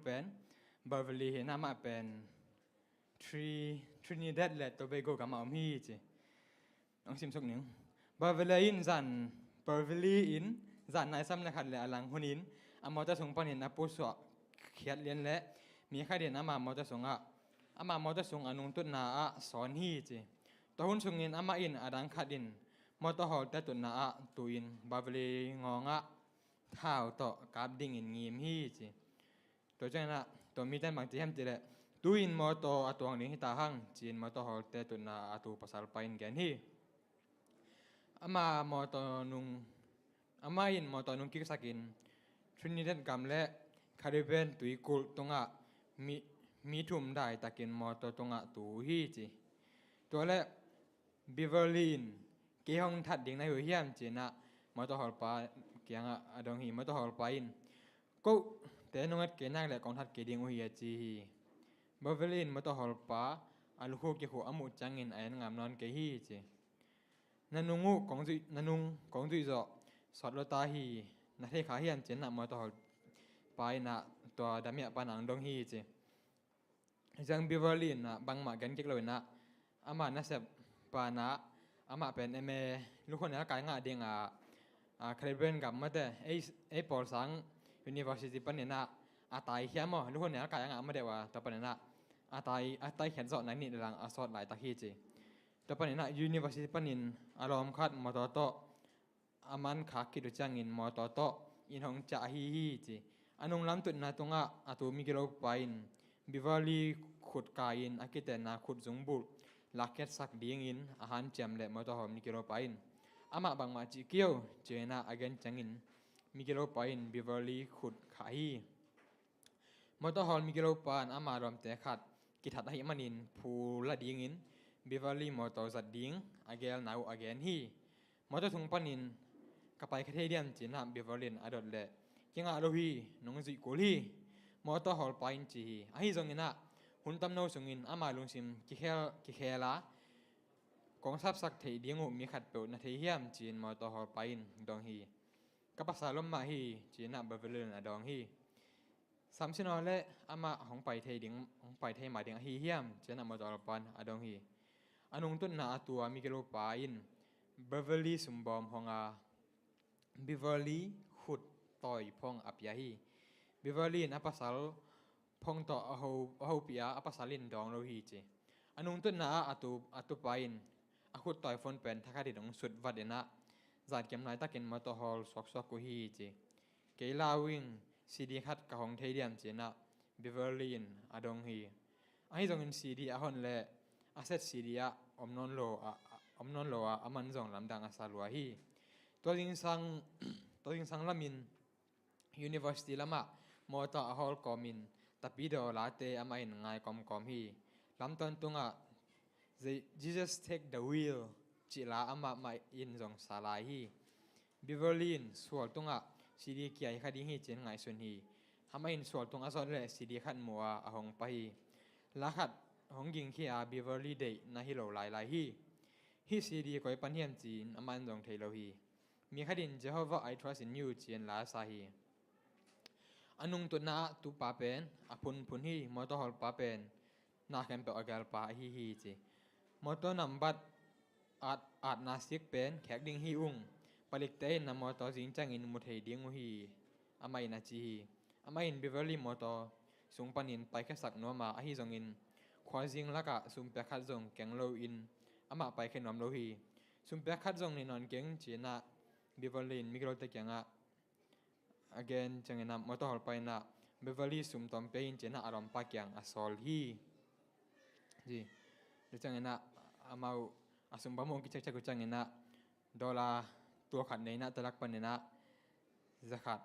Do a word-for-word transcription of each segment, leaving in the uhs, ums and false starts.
pen Beverly hi a, amah pen Tri- Trinidad le Tobago gamah om hi ci. Hong simsuk ning. Beverly in zan Beverly in zan nai sawm le khat le a lang hunin a mawtaw sung panin a pusuah khiat lian le mi khat in ama mawtaw sungah ama mawtaw sung a nungtutna ah sawn hi ci. Tua hun sungin amah in a dang khat in mawtaw hawlte tutna ah tu-in Beverly ngawngah thau tawh kap dingin ngim hi ci. Tua ciangin ah tua mite in bang ci hiam cih leh, tu-in mawtaw a tuang ding hi ta hang ci-in mawtaw hawlte tutna a tu pasal pa in gen hi. Ama mawtaw nung amah in mawtaw nung kiksakin Trinidad gam le Caribbean tuikulh tungah mi, mi thum daitakin mawtaw tungah tu uh hi ci. Tua le Beverly in, "Kei hong that ding na hi uh hiam?" ci-in ah mawtaw hawlpa kiangah a dong hi. Mawtaw hawlpa in, "Kote nong et kei nak leh kong that kei ding uh hi," a ci hi. Beverly in mawtaw hawlpa a lukhu kikhu a muh ciangin a en ngam nawn kei hi ci. "Na nung uh kong zuih, na nung kong zuih zawh sawt lo ta hi, na thei kha hiam?" ci-in ah mawtaw hawlpa in ah tua damiah pan ah hong dong hi ci. Ziang Beverly in ah bangmah gen kik lo in ah ama nasep pan ah amah pen M A lukhua neu kai ngah ding a, a, Caribbean gam mate ei, ei pawl sang university panin ah a taikhia maw, lukhua neu kai a ngah ma deuh a, tua panin ah a tai, a taikhiat zawh nai nih le lang a sawt laitak hi ci. Tua panin ah university panin a lawm khat mawtaw tawh a man khak khit uh ciangin mawtaw tawh inn hong ciah ahi hi ci. A nunglam tutna tungah a tu migilopa in Beverly khut kai-in a kitenna khut zungbulh lakkhiatsak dingin a hanciam leh mawtaw hawl migilopa in, "Amah bangmah cih kei o," ci-in ah a gen ciangin migilopa in Beverly khut khah hi. Mawtaw hawl migilopa in ama lawmte khat kithat ahih manin phu la dingin Beverly mawtaw zat ding a gelna uh a gen hi. Mawtaw sung panin, "Ka pai kha thei diam?" ci-in ah Beverly in a dot leh, "Kingah lo hi, nong zuih kul hi," mawtaw hawlpa in ci hi. Ahi zongin ah hun tamno sungin ama lungsim kikhel, kikhel a, "Kong sapsak theih ding uh mi khatpeuh na thei hiam?" ci-in mawtaw hawlpa in dong hi. "Ka pasal om mah hi," ci-in ah Beverly in a dawng hi. "Samson aw le amah hong pai thei ding, hong pai thei mah ding ahi hiam?" ci-in ah mawtaw hawlpa in a dong hi. A nungtutna a tu a migilopa in Beverly sumbawm hong a, Beverly khut tawi phong a pia hi. Beverly in a pasal phong tawh a ho, a hopih a, a pasal in dawng lo hi ci. A nungtutna ah a tu, a tupa in a khut tawi phong pen thakhat in hong sut vat in ah zatkiam laitakin mawtaw hawl suaksuak uh hi ci. "Kei la uh ing, C D khat ka hong thei diam?" ci-in ah Beverly in a dong hi. Ahi zongin C D a hon leh a set C D ah om nawn lo a, a, om nawn lo a, aman zong lamdang a sa lua hi. Tua zingsang, tua zingsang lamin university lamah mawtaw a hawl kawmin Tapidaw late amah in ngai kawmkawm hi. Lamtawn tungah "Je-, Jesus Take the Wheel" cih la amah mah in zong sa lai hi. Beverly in sual tungah C D kia hi kha ding hi ci-in ngaihsun hi. Amah in sual tung a zawt leh C D khat mu a, a hong pah hi. La khat hong gingkhia a, Beverly deih na hi lo lailai hi. Hih C D koi pan hiam ci-in amah in zong thei lo hi. Mi khat in "Jehovah, I trust in you" ci-in la a sa hi. A nungtutna ah tupa pen a phunphun hi. Mawtaw hawlpa pen na khempeuh a gelpa ahi hi ci. "Mawtaw nambat at, atna sik pen khek ding hi ung. Palikte in na mawtaw zing ciangin mu thei ding uh hi," amah in a ci hi. Amah in Beverly mawtaw sung panin paikhiasak nuam a, ahi zongin khuazing lakah sumpiak khat zong keng loin amah paikhia nuam lo hi. "Sumpiak khat zong nei nawn keng," ci-in ah Beverly in migilote kiangah a gen ciangin ah mawtaw hawlpa in ah Beverly sum tawm pia in ci-in ah a lawmpa kiang a sawl hi. Ci. Tua ciangin ah amau a sum bang hong kiciakciak uh ciangin ah dollar tul khat nei in ah talak panin ah za khat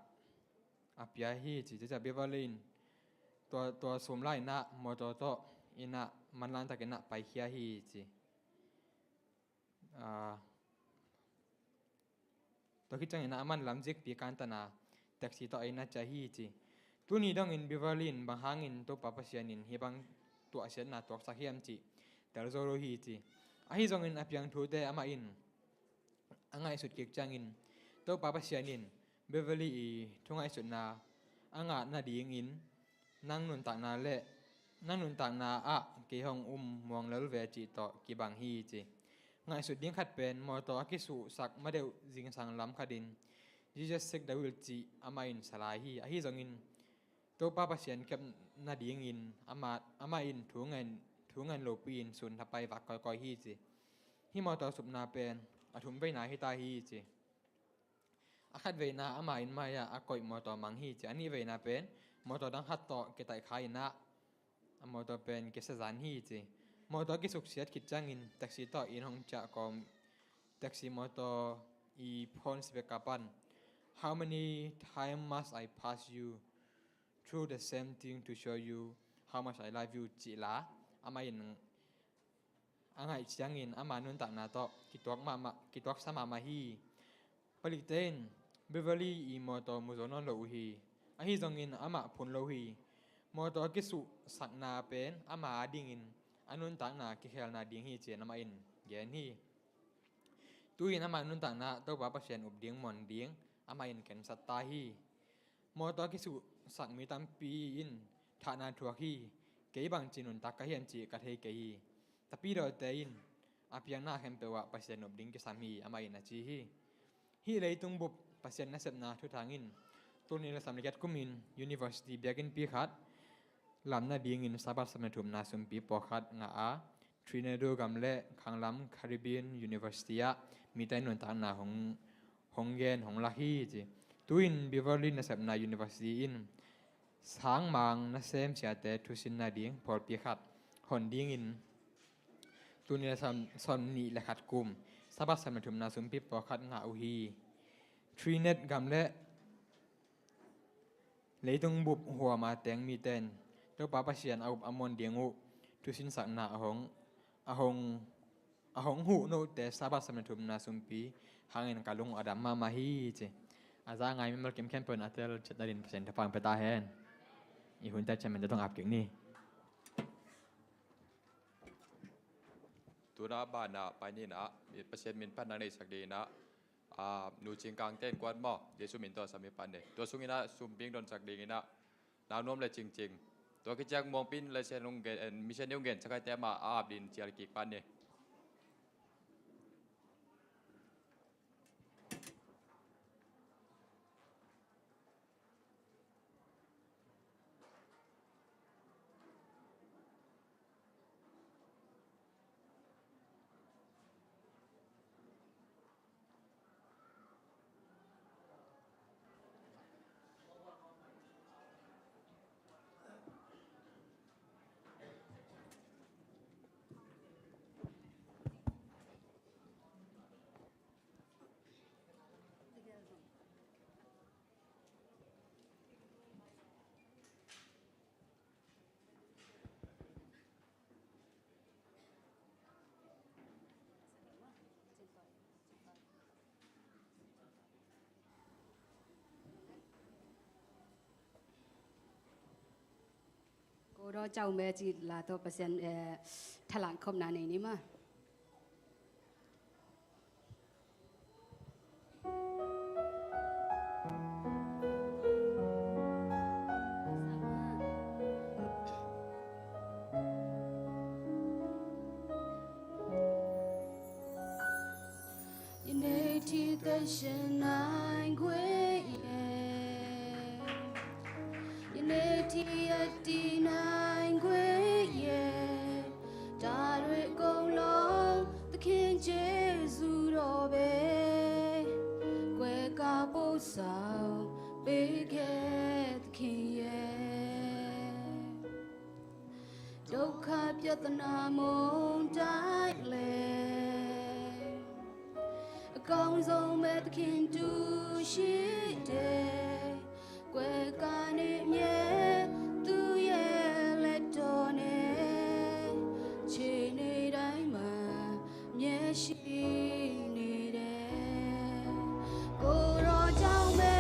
a pia hi ci. Tua ciang Beverly in tua, tua sum la in ah mawtaw tawh in ah manlang takin ah paikhia hi ci. Ah, tua khit ciangin ah aman lamzikpi kantan a taxi tawh a inn ah ciah hi ci. Tuni dongin Beverly in bang hangin Topa Pasian in hih bang tuahsiatna tuaksak hiam cih tel zo lo hi ci. Ahi zongin a piang thute amah in a ngaihsut kik ciangin Topa Pasian in Beverly i thungaihsutna a ngah nadingin nang nuntakna le nang nuntakna ah kei hong um muang lel ve cih tawh kibang hi ci. Ngaihsut ding khat pen mawtaw a kisuhsak madeuh zingsang lam khatin Jesus Take the Wheel cih amah in sa lai hi. Ahi zongin Topa Pasian kep nadingin amah, amah in thu ngen, thu ngen lopi-in sun thapai vak kawikawi hi ci. Hih mawtaw supna pen a thum veina hi ta hi ci. A khat veina ama inn mai-ah a koih mawtaw mang hi ci. A nih veina pen mawtaw dang khat tawh kitaih kha in ah a mawtaw pen kisia zan hi ci. Mawtaw kisuksiat khit ciangin taxi tawh inn hong ciah kawm, taxi mawtaw i phawnsik bek a pan, "How many time must I pass you through the same thing to show you how much I love you?" cih la amah in a ngaih ciangin ama nuntakna tawh kituak mahmah, kituaksa mahmah hi. Palikte in Beverly i mawtaw mu zo nawn lo uh hi. Ahi zongin amah phun lo hi. Mawtaw kisuhsakna pen ama adingin a nuntakna kikhelna ding hi ci-in amah in gen hi. Tu-in ama nuntakna Topa Pasian up ding muan ding amah in kensat ta hi. Mawtaw kisuhsak mi tampi in thahna thuak hi. Kei bangci nuntak ka hiam cih ka thei kei hi. Tapidawte in a piakna khempeuh ah Pasian up ding kisam hi, amah in a ci hi. Hih leitung bup Pasian nasepna thuthang in tul nih le sawm le giat kumin university biakinnpi khat lam nadingin Sabbath sapna thumna sumpi pawlkhat ngah a, Trinidad gam le khanglam Caribbean University ah mite nuntakna hong, hong gen, hong lak hi ci. Tu-in Beverly nasepna university in sangmang nasem siate thusin nading pawlpi khat hon dingin tul nih le sawm, sawm nih le khat kum Sabbath sapna thumna sumpi pawlkhat ngah uh hi. Trinidad gam le leitung bup huam a teng mite in Topa Pasian a up a muan ding uh thusinsakna a hong, a hong, a hong huh note Sabbath sapna thumna sumpi hangin ka lung a dam mahmah hi ci. A za ngai mimal kim khempeuh in a tel ciat nadin Pasian thupha pia ta hen. I hun tel ciat minte tong ap kik ni. Tuna banah pai ni in ah, Pasian min pan nang neisak ding in ah, ah, Nu Cing Kang ten kuat maw, Jesu min tawh sam i pan ni. Tua sung in ah sumbing donsak ding in ah, Nau Nuam le Cing Cing. Tua khit ciang Muang Pin le Sian Hung Gen, Mission Hung Gen sakaite mah a ap ding cial kik pan ni. Ko daw cau me ci la tawh Pasian, eh, thalang khopna nei ni ma. Yineti tashanai gwe ye. Yineti ati nai gwe ye. Tare kong long the King Jesu robe. Gwe kapo sao bege the King ye. ဒုက္ခပြဿနာမုန်တိုင်းလဲအကောင်းဆုံးပဲသခင်တူရှိတယ်ကွယ်ကာနေမြဲသူရဲ့လက်တော်နဲ့ခြေနေတိုင်းမှာမျက်ရှိနေတယ်ကိုယ်တော်ကြောင့်ပဲ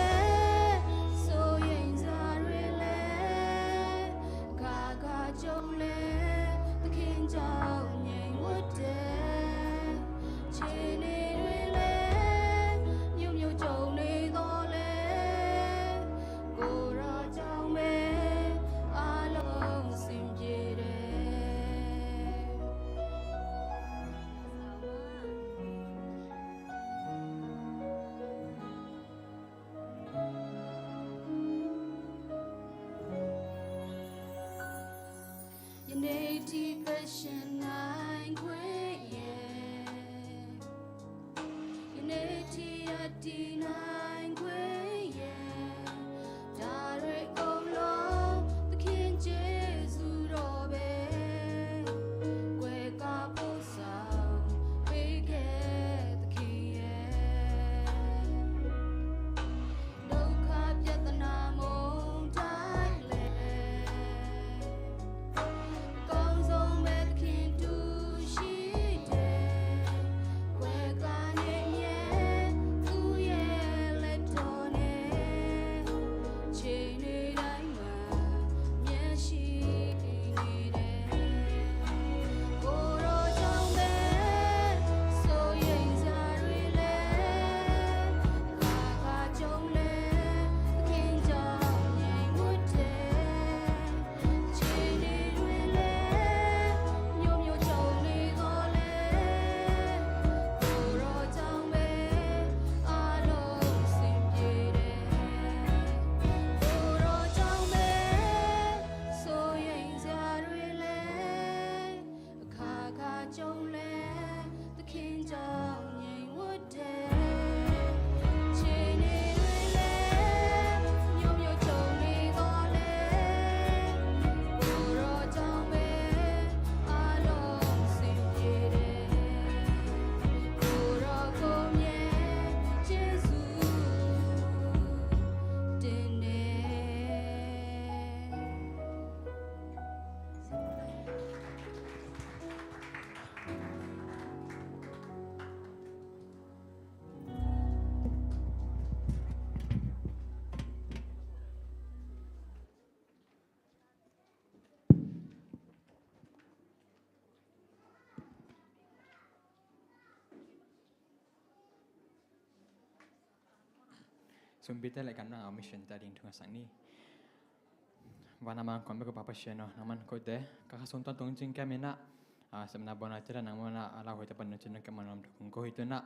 စိုးရိမ်စရာတွေလဲအခါခါကြုံလဲသခင်ကြောင့်ငြိမ်ဝတ်တယ်ခြေနေတွေလဲမျိုးမျိုးကြုံနေတော့လဲကိုယ်တော် ရှင်နိုင်ခွင့်ရဲ့ ယနေ့ထိအတည်နိုင်ခွင့်ရဲ့ ဒါတွေအကုန်လုံး သခင်ယေရှုတော်ပဲ ကွယ်ကာပို့ဆောင်ပေးခဲ့ သခင်ရဲ့ ဒုက္ခပြဿနာမုန်တိုင်းလဲ အကောင်းဆုံးပဲ သခင်တူရှိတယ် ကွယ်ကာနေမြဲ သူ့ရဲ့လက်တော်နဲ့ ခြေနေတိုင်းမှာ မျက်ရှိနေတယ် ကိုယ်တော်ကြောင့်ပဲ စိုးရိမ်စရာတွေလဲ ဘာကကြုံလဲ သခင်ကြောင့်ငြိမ်ဝပ်တယ် ခြေနေတွေလဲ မျိုးမျိုးကြုံနေသော်လဲ ကိုယ်တော်ကြောင့်ပဲ အားလုံးအဆင်ပြေတယ် ကိုယ်တော်ကြောင့်ပဲ စိုးရိမ်စရာတွေလဲ အခါခါကြုံလဲ သခင်ကြောင့်ငြိမ်ဝပ်တယ် ခြေနေတွေလဲ မျိုးမျိုးကြုံနေသော်လဲ ကိုယ်တော်ကြောင့်ပဲ အားလုံးအဆင်ပြေတယ် ကိုယ်တော်ကိုမြဲ ကျေးဇူးတင်တယ် Sumpite le kamdang a mission ta ding thu ngasak ni. Van a man kong bek uh Pa Pasian aw, nangman kote ka kha sung tawntung cing kiam in ah, a, sepna bawn a cih dan nangman ah a lauhuai ta pan nung cin nung kiam man om thu kong ko hi tun ah,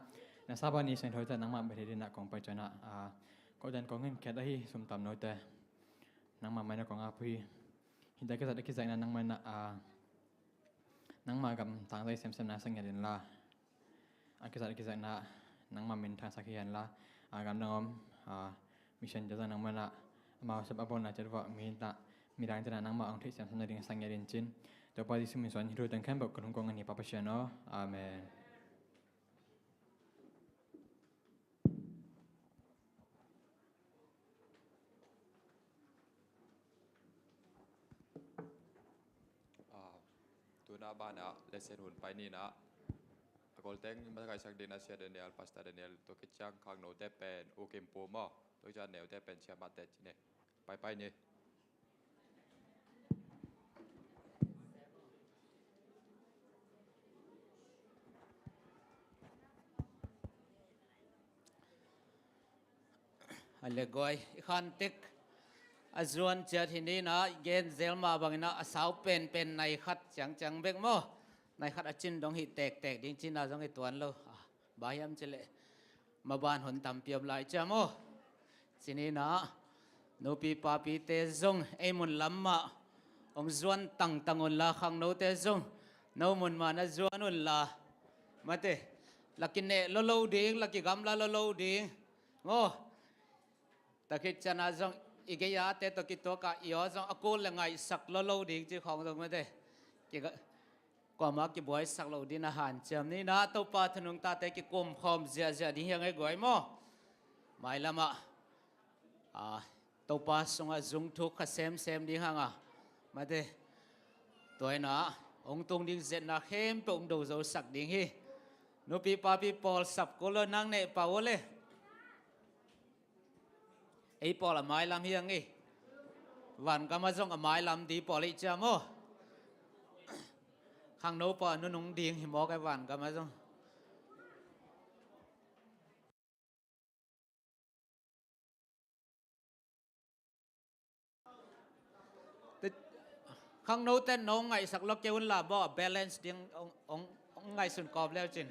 na sapa ni siangtho ta nangmah bek hi din ah kong pai ciang ah, a, kote kong hin khiat ahi sum tam note nangmah mai na kong ap uh hi. Hita kizat a kizat na nangman ah, a, nangmah gam tangzai semsem na sang ngiat inla, a kizat a kizatna nangmah min thangsak hi henla, a, gamdang om, a, mission te zong nangmah na amau sep a bawnna ciat vawh mi ta, midang te na nangmah hong theih semsem nading sang ngiat in cin. Topa Jesu min suan hih thu teng khempeuh ka lungkong a ni Pa Pasian aw. Amen. A, tuna banah lesson hun pai ni nah, a golteng masa kaisak ding na Sia Daniel, Pastor Daniel, tua khit ciang khangnote pen U Kim Pu maw, tua khit ciang neute pen Sia Mate ci ni. Pai pai ni. A le guai, i khantek a zuan ciat hi ni nah, i gen zel mah bangin ah a sau penpen nai khat ciangciang bek maw, nai khat a cin dong hih tektek ding cina zong hi tuan lo. A, bang hiam cih leh maban hun tampi om lai ciam aw. Ci ni nah, nupi papite zong ei mun lam mah hong zuan tangtang unla, khangnote zong no mun mah na zuan unla, mate, la kineh lolo ding, la kigamla lolo ding maw. Tua khit ciang ah zong i gei-ate tawh kituak ah i aw zong a kul le ngaihsak lolo ding cih khawng zong mate, kiga, kuamah kibuaisak loh ding a hanciam ni nah, Topa thu nungtate kikum khawm ziahziah ding hi hang ei guai maw. Mailam ah, a, Topa sungah zung thuk kha semsem ding hang a, mate, tua in ah hong tung ding zetna khempeuh hong do zosak ding hi. Nupi papi pawl sap kul lo, nang neh pah uh le. Ei pawl a mailam hi hang ei. Vangam ah zong a mailam ding pawl ei ciam aw. Khangno pawl a nunung ding hi mawk ei vangam ah zong. Khangnote no ngaihsak lo kei unla baw, balance ding hong, hong, hong ngaihsun kawm leu cin.